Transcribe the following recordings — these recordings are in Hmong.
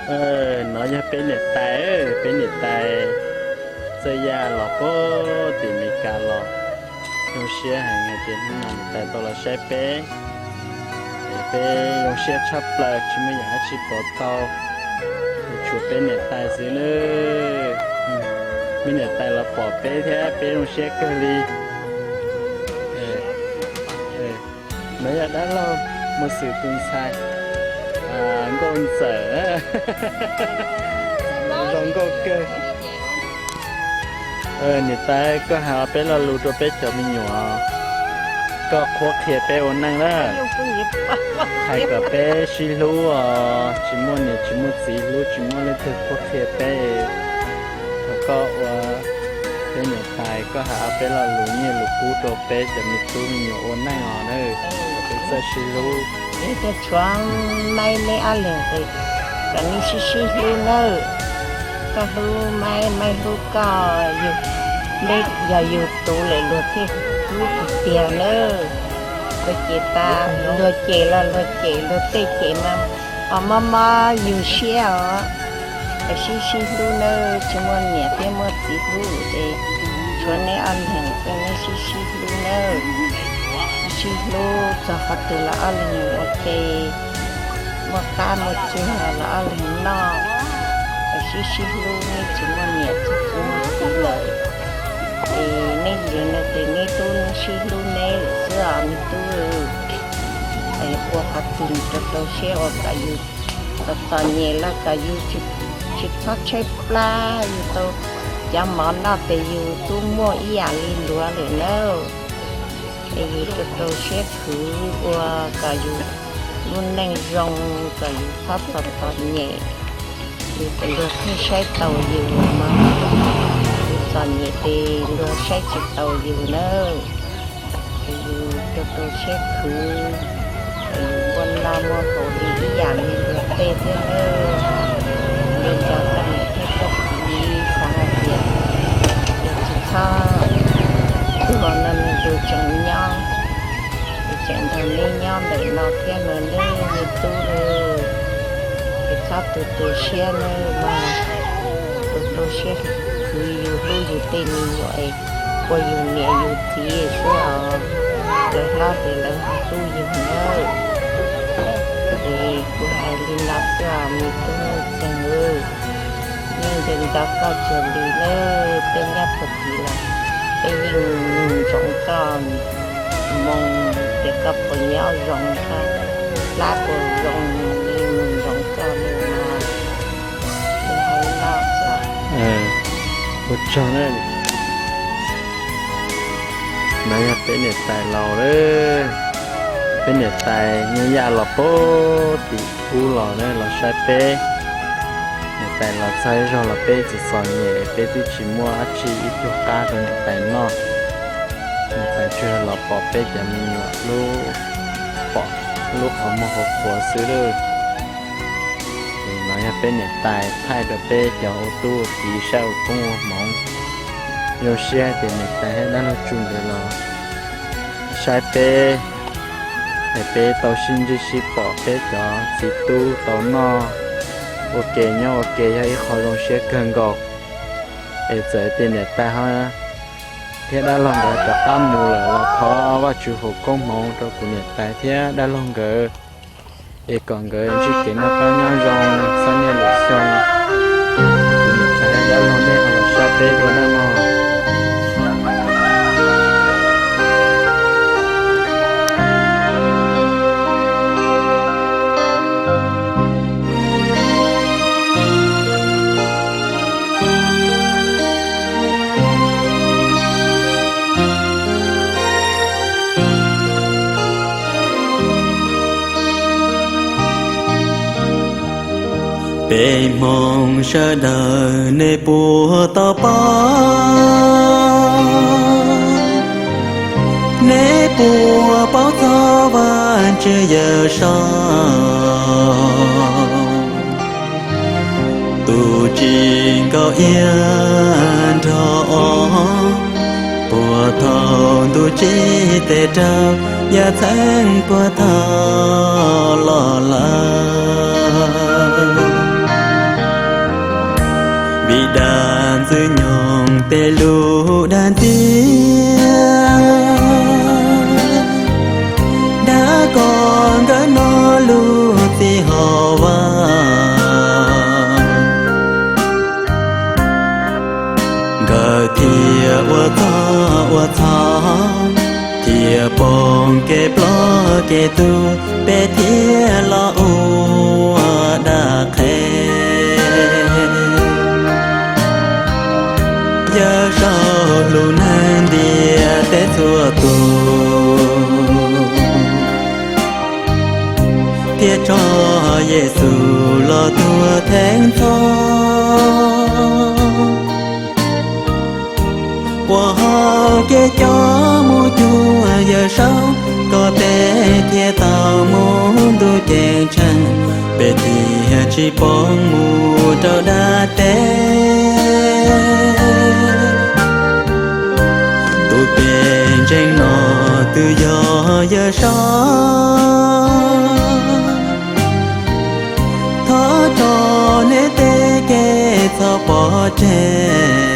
Nov yog peb niam tais, peb niam tais txawj yaj los puag tim Meskas los. Zoo siab heev hais tias hnub no niam tais tau los saib peb. Peb zoo siab tshaj plaws tsis muaj yam dab tsi pom tau, tshuav peb niam tais xwb na. Peb niam tais los pom peb thiab peb zoo siab kawg li. Nov yog dab laug Muas Xwm tus ntxhais, Nkauj Ntxawm, zoo nkauj kawg. Niam tais, koj hais ob peb lo lus rau peb cov me nyuam, koj qhuab qhia peb ua neej na. Hais kom peb sib hlub os, tsis muaj niam tsis muaj txiv hlub, tsis muaj leej twg qhuab qhia peb. Thov koj ua peb niam tais, koj hais ob peb lo lus nyiaj lus kub rau peb cov me tub me nyuam ua neej os na, kom peb txawj sib hlub. Peb tuaj tshuav Maib neb ob leeg, kom neb sib sib hlub nawb. Koj hlub Maib, Maib hlub koj, yog yus tus lawm luag thiaj hlub tiag tiag nawb. Luag cem tas luag cem los luag cem luag tej cem mas ho mob mob yus siab os. Sib sib hlub nawb, tsis muaj niam thiab muaj txiv hlub es tshuav neb ob leeg, neb sib sib hlub nawb. Sib sib hlub txog qhov twg los ob leeg ua ke, muaj qab muaj tsuag los ob leeg noj. Sib sib hlub, neb tsis muaj niam tsis muaj txiv lawm es neb ntseeg no ces neb tub neb sib hlub neb lawm xwb os me tub. Ua qhov twg rau rau siab ua kom yus txom txom nyem los kom yus tsis txhob tshaib plab, yus tau cov mov noj ces yus tub muaj ib yam li luag lawm nawb. Es yus rau rau siab khwv ua kom yus lub neej zoo, kom yus txhob txom txom nyem. Yus luag thiaj saib taus yus mas, yus txom nyem ces luag saib tsis taus yus nawb. Es yus rau rau siab khwv, es yus muaj noj muaj haus li ib yam li luag tej thiab nawb. Li ntawd koj niam thiab koj txiv xav hais tias yus tsis txhob tuag no nws yus tseem nyob, yus tseem nrog neb nyob ntawm no thiab no nawb me tub. Yus txhob tu tu siab nawb mas, tu tu siab khwv yus hlub yus tej me nyuam es ua yus niam yus txiv xwb os. Lawv hlob ces lawv ho hlub yus nawb. Es kuv hais li no xwb os me tub Ntxeeg, yeej nco nco koj tsuag li nawb. Peb nyob puag tid los peb yeej ntsoov koj moo, tias koj puas nyob zoo, koj hlab puas zoo, yeej ntsoov koj li no. Ua tsaug na. No yog peb niam tais laus lawm. Peb niam tais nyob yaj los puag tim ub los na los saib peb. Niam tais los txog ib zaug los peb txom txom nyem, peb twb tsis muaj dab tsi ib tug qab rau niam tais noj. Niam tais tsuas yog los pom peb cov me nyuam lub, pom lub qhov muag qhuav qhuav xwb lawm. Es no yog peb niam tais thaij rau peb cov ua tub ua kiv saib ua koob ua hmoov. Zoo siab tias niam tais thiab dab laug Tsu nkawd los saib peb, es peb tau sib ntsib sib pom, peb cov txiv tub tau noj ua ke nyob ua ke yog ib qho zoo siab kawg nkaus. Es txawm tias niam tais ho thiab dab laug nkawd rov qab mus lawm los thov Vajtswv foom koob hmoov rau kuv niam tais thiab dab laug nkawd, es kom nkawd ntsib kev noj qab nyob zoo, txhob niaj lwm xyoo. Kuv niam tais dab laug nej ho los saib peb dua nawb mog. Peb Hmoob sawv daws nej puas tau paub, nej puas paub txog Vajtswv Yawm Saub tus tsim nkaus iab nrog os, puag thaum ntuj tsim tes rau yav txheej puag thaum los lawm. Txwj nyoog tej lus dag ntxiag, dag koj nkawd no lub txij hauv vaj. Nkawd thiaj ua txog ua txhaum, thiaj poob kev ploj kev tuag, peb thiaj los ua dab qhe. Yawm saub hlub neeg ntiaj teb txhua tus, thiaj tso Yexus los tuag theej txhoj. Puas hau kev coj mus cuag Yawm saub, kom peb thiaj tau mus ntuj ceeb tsheej, peb thiaj tsis poob mus rau dab teb. Tus peb ntseeg no twb yog Yawm saub. Thov tso neb tej kev txhaum pov tseg,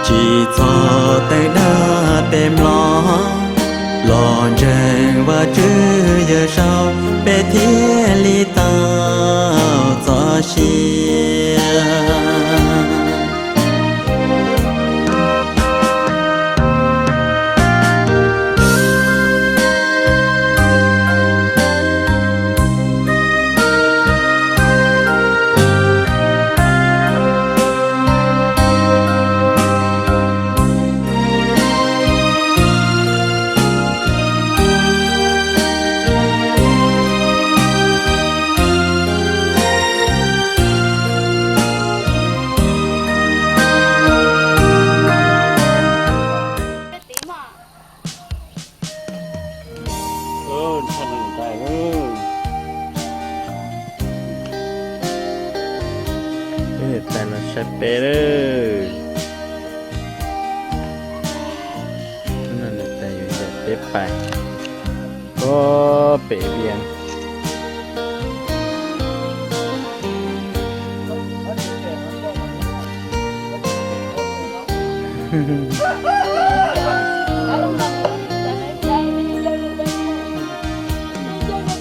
tsis txhob teev dag peb mloog, los ntseeg Vajtswv Yawm saub, peb thiaj li tau txoj sia. Niam tais los saib peb lawm. Hnub no niam tais yuav ncaim peb pais pem vias.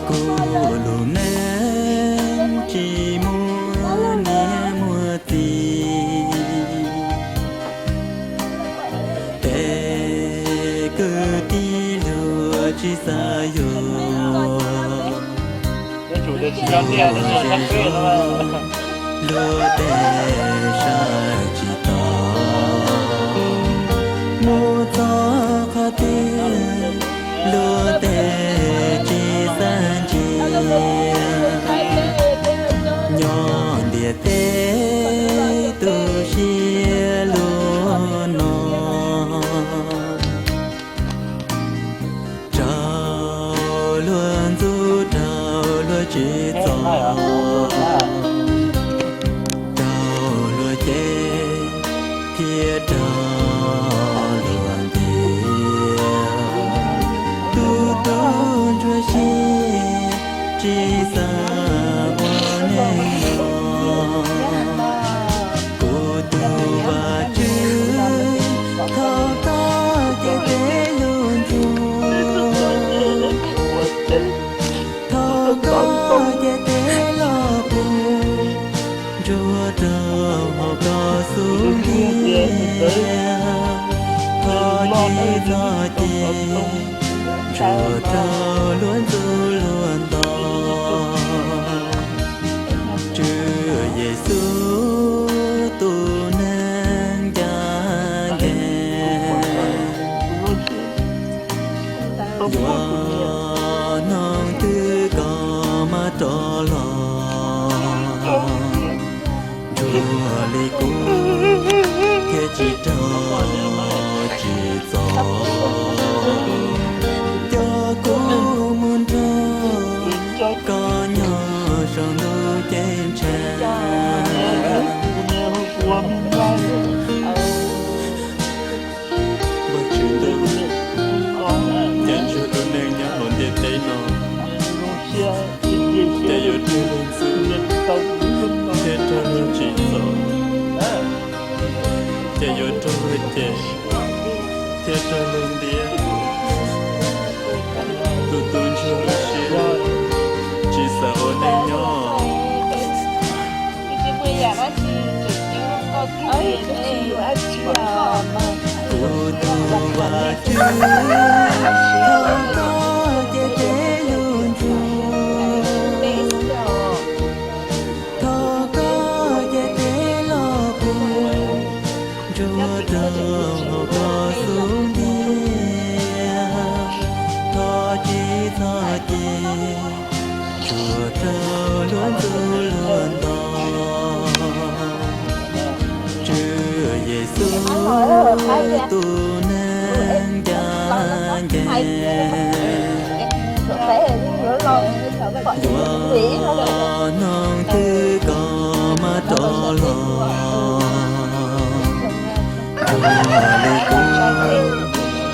Kuv lub neej tsis muaj niam muaj txiv, peb kwv tij luag tsis xav yuav. Luag ze zog, luag tej saib tsis taus, mus txog qhov twg luag tej tsis xav ntsia. Nyob ntiaj teb tu siab luag no, raug luag ntxub raug luag tsim txom, raug luag cem thiab raug luag ntiag. Tus tub ntsuag si tsis xav ua neeg los, kuv tus Vajtswv thov koj cia peb lub ntuj, thov koj cia peb los pub ntsuag rau hauv koj xub ntiag, thov tsis txhob cem ntsuag rau luag ntxub luag nto. Tswv Yexus tus neeg ncaj ncees, yuav hnub twg koj mam rov los, ntsuag li kuv thiaj tsis raug tsim txom. Coj kuv mus nrog koj nyob saum ntuj ceeb tsheej. Vajtswv, ncaim ntsuag tus neeg nyob hauv ntiaj teb no, ces yuav raug luag ntxub, cem thiab raug luag ntiab. Tus tu ntsuag lub siab tsis xav ua neej nyob. Kuv tus Vajtswv, thov koj cia tes lug ntsuag, thov koj cia tes los puag ntsuag rau hauv koj xub ntiag. Thov tsis txhob cia ntsuag raug luag ntuj luag nto. Tswv Yexus, tus neeg ncaj ncees, yuav hnub twg koj mam rov los, ua li kuv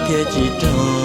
thiaj tsis raug